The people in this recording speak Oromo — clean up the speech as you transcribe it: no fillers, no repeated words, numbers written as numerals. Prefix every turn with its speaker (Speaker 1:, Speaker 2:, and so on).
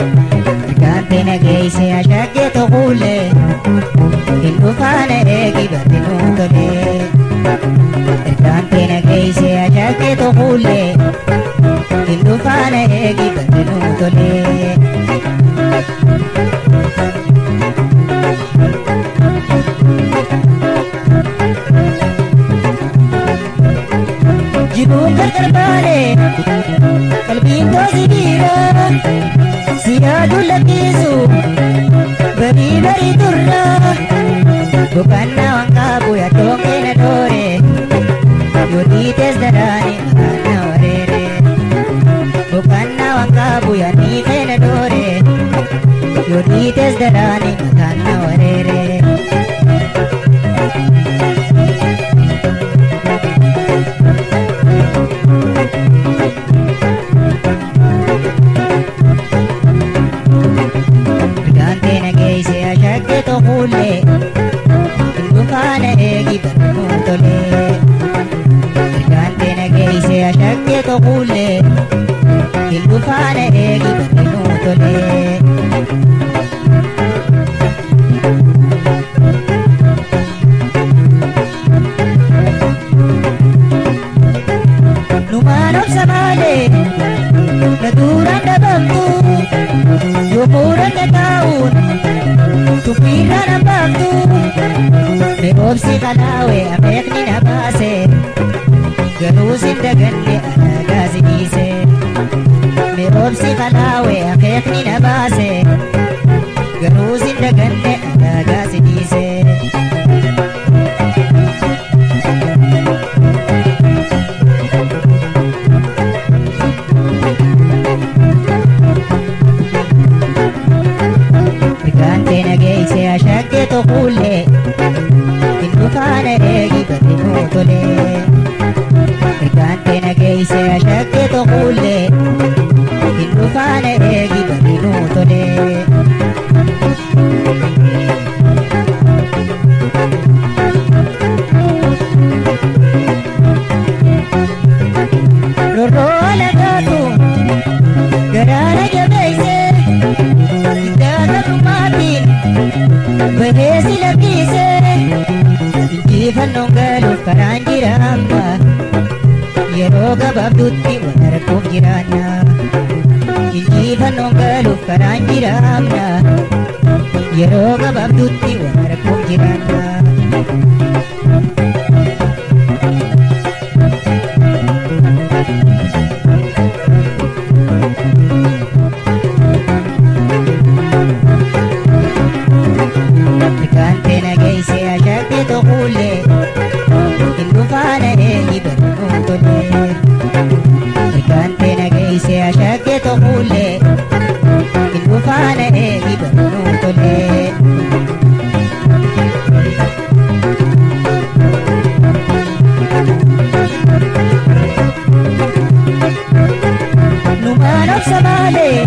Speaker 1: Ergaanteena geesse ashaggee toquulee hin dhufaana eegi barri nuu tolee. Ergaanteena geesse ashaggee toquulee hin dhufaana eegi barri nuu tolee. Jibuun gargar baane qalbiin toosi dhiiraa. Siyaadu lakkisu barii barii turra boqannaa waan qabu yaaddoon keenya dhoore yoo dhiites daraani maqaan na wareere boqannaa waan qabu yaadni keenya dhoore yoo dhiites daraani maqaan na wareere. Ergaanteena geesse ashaggee toquullee hin dhufaana eegi barnuu tolee. Ergaanteena geesse ashaggee toquullee hin dhufaana eegi barnuu tolee. Numaan obsa malee na duraan dhabamtu yoo kooraan taa'uun tuffiirraan hambaaftu. Mee obsi qalaawe ameekni na baase garuu sin daganne alagaa si dhiise. Mee obsi qalaawe akeekni na baase garuu sin daganne alagaa si dhiise. Ergaanteena geesse ashaggee toquullee hin dhufaana eegi barri nuu tolee. Ergaanteena geesse ashaggee toquullee hin dhufaana eegi barri nuu tolee. Rorroo lagaatu garaana jabeesse giddaa dhumaatiin baheesi lakkise injifannoon galuuf karaan jira amma yeroo gabaabduutti wal arguuf jiraanna injifannoon galuuf karaan jira amma yeroo gabaabduutti wal arguuf jiraanna. Ergaanteena geesse ashaggee toquullee hin dhufaana eegi barnuu tolee. Ergaanteena geesse ashaggee toquullee hin dhufaana eegi barnuu tolee. Numaan obsa malee